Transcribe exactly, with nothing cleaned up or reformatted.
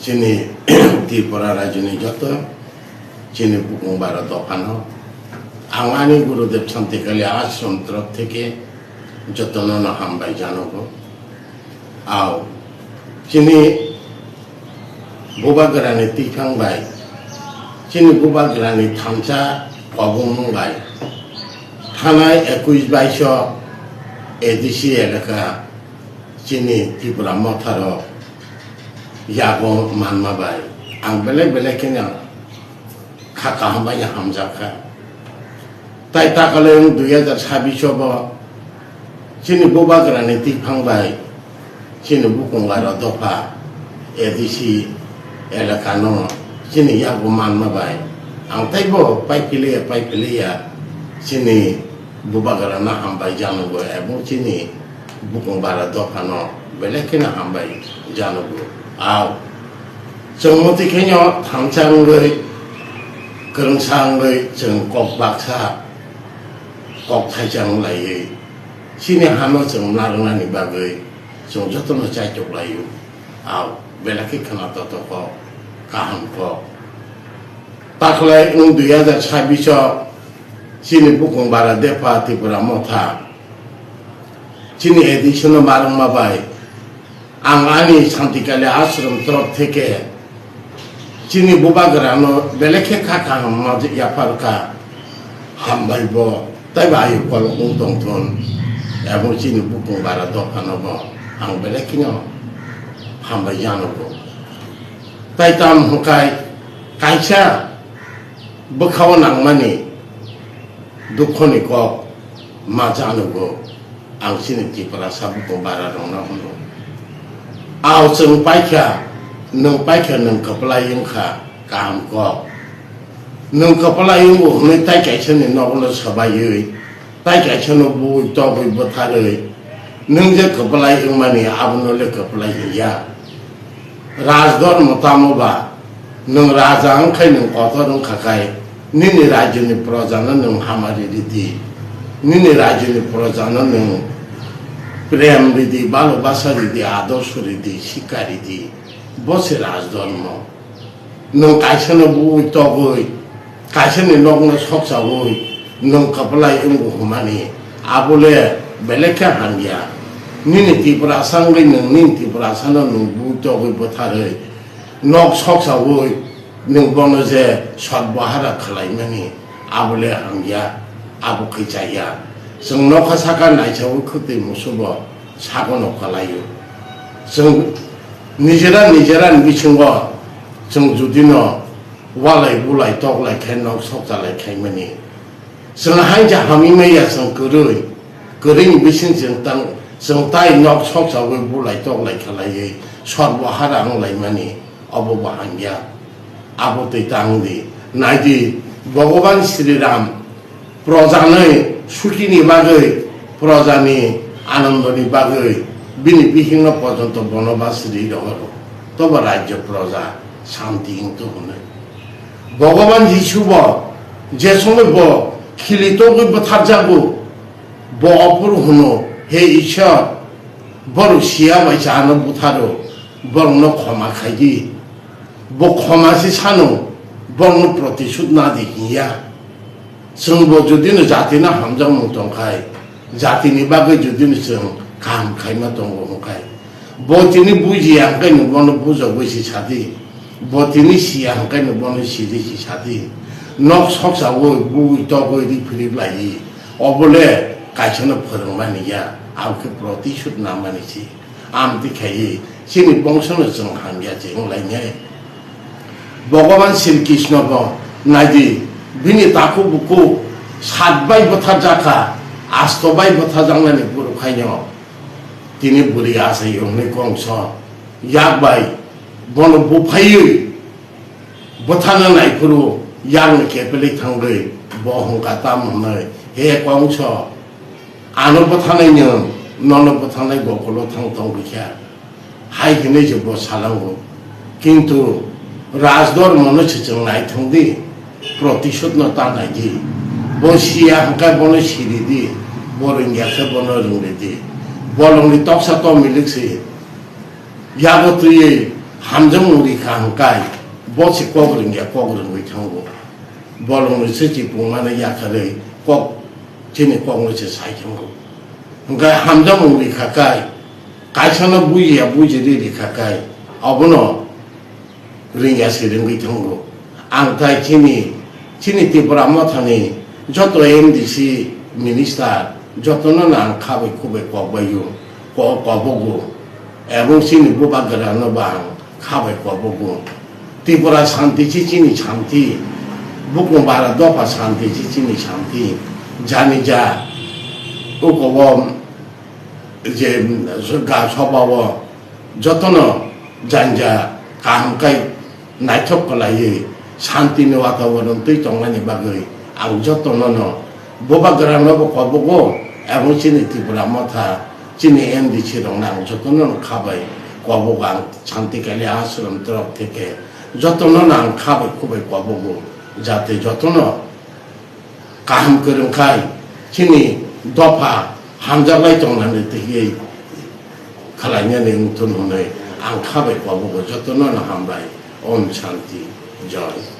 Chini Tripura rajyoni joto chini bukung bara dophano ang ani Gurudev Santikali Ashram torof theke jotono no hambai janogo. Ao chini bubagrani tiphang bai, chini bubagrani thansa kobongmung bai thanai ekush baiso A D C elaka chini Tipra Motha rok yago manma bai ang belai belai kheno kha kaham bai hamjak kha. Tai takale wng dui hajar sabbish o bo chini bubagrani tiphang bai chini bukung bara dopha A D C elaka no chini yago manma bai ang taibo paiphiliya paiphiliya chini bubagrano hambai janogo ebong chini bukung bara dophano belai kheno hambai janogo. Ao chwng mwtwi kheno thansa wngwi kwrwngsa wngwi chwng kok baksa kok thaisa wng laiwi chini hano chwng narwknani bagwi chwng jotono chaitok laio. Ao belai khe khwna totok kok kaham kok. Takhlai wng dui hajar sabbish o chini bukung bara depha Tipra Motha chini A D C no marwngma bai ang ani Santikali Ashram torof theke chini bubagrano belai khe kha kaham ma yapharkha. Hambai bo taibo ayo kolok wng tongthun ebong chini bukung bara dophano bo ang belai kheno hambai janogo. Tai tam hwnkhe kaisa bwkhao nangmani dukhoni kok ma janogo ang chini Tiprasa bukung bara rokno hwno. Ao chwng paikha, nwng paikha nwng kwplai wngkha kaham kok. Nwng kwplai wngo hwnwi tai kaisani nogono swbaiwi, tai kaisano bui togwi bwtharwi, nwng je kwplai wngmani abono le kwplai hinya. Rajdhormo tamo ba, nwng raja wngkhai nwng kotor wngkha khai, nini rajyoni projano nwng hamari ridi, nini rajyoni projano nwng prem ridi, balo basa ridi, adorsho ridi, sikha ridi, bo se rajdhormo. Nwng kaisano bui togwi, kaisani nokno soksawi nwng kwplai wngwi hwnmani, abo le belai khe hamya. Nini Tiprasa wngwi nwng nini Tiprasano nwng bui togwi bwtharwi nok soksawi nwng bono je sotbohara khwlaimani, abo le hamya, abo khe chaya. Chwng nokha saka naisawi khwtwi musubo sagono kwlaio. Chwng nijera nijera ni bisingo chwng judino walai bulai toklai khe nok sokchalai khaimani. Chwng hain ja hamwi maya chwng kwrwi, kwrwini bising chwng tang, chwng tai nok sokchawi bulai toklai khalaiwi sorbo hara wnglaimani, obo bo hamya. Abo twi tang di, nai di, Bhogoban Sri Ram projanai sukini bagwi, projani anandoni bagwi bini bihikno porjonto bonoba sri rohoro, tobo rajyo proja santi wngto hwnwi. Bhogoban Jisu bo je somoi bo khili togwi bwtharjago, bo ophuru hwno, "He Ishwar, borok siya bai cha ano butharo, borokno khoma khai di." Bo khoma se sano, borokno protisud na di hinya. Chwng bo judino jatino hamjakmung tongkhai, jatini bagwi judino chwng kaham khaima tongo hwnkhai, bo tini bujiya hwnkhe nwng bono bujagwi se sadi, bo tini siya hwnkhe nwng bono sidi se sadi. Nok soksawi bui togwi ri phirip lai, obo le kaisano phwrwngmani ya, abokhe protisud namani se. Amtwi khaiwi chini bongsono chwng hamya se wnglainai. Bhogoban Sri Krishna bo naidi, bini takhuk bukhuk sat bai bwtharjakha, asto bai bwtharjaknani borok khaino tini bwrwi achai wngwi kongso yak bai bono buphaiwi bwthana naiphuru yakni kepili thangwi bo hwnkha tamo hwnwi, "He Kongso, ano bwthanai nwng, nono bwthanai gokulo thang tongwi kha," hai hwnwi se bo salango. Kintu Rajdhormono se chwng naithang di, protisudno ta nai di. Bo siya hwnkhe bono siri di, bo rwngya khe bono rwngri di. Bolongni toksa tomilik se yago twiwi Hamjakmung rikha hwnkhe bo se kok rwngya, kok rwngwi thango. Bolongni se chipung mano yakarwi kok, chini kokno se sai thango. Hwnkhe hamjakmung rikha khe, kaisano bujiya bujiri rikha khe, obono rwngya se rwngwi thango. Ang tai chini, chini Tripura mothani joto M D C minister jotono no ang khabai khubai kokbaio, ko-, kobogo. Ebong chini bubagrano bo ang khabai kobogo. Tripura santi chi chini santi, bukung bara dopha santi chi chini santi. Jani ja, ukobo je ga sobao jotono janja kaham kai naithok kwlaiwi santini wataboron twi tongmani bagwi ang jotono no bubagrano bo kobogo, ebong chini Tripura motha, chini M D C rokno ang jotono no khabai kobogo. Ang Santi Kali Ashram torok theke jotono no ang khabai khubai kobogo, jate jotono kaham kwrwng khai chini dopha hamjaklai tongnani twiwi khwlainani wngthun hwnwi ang khabai kobogo. Jotono no hambai. Om Shanti. Joy.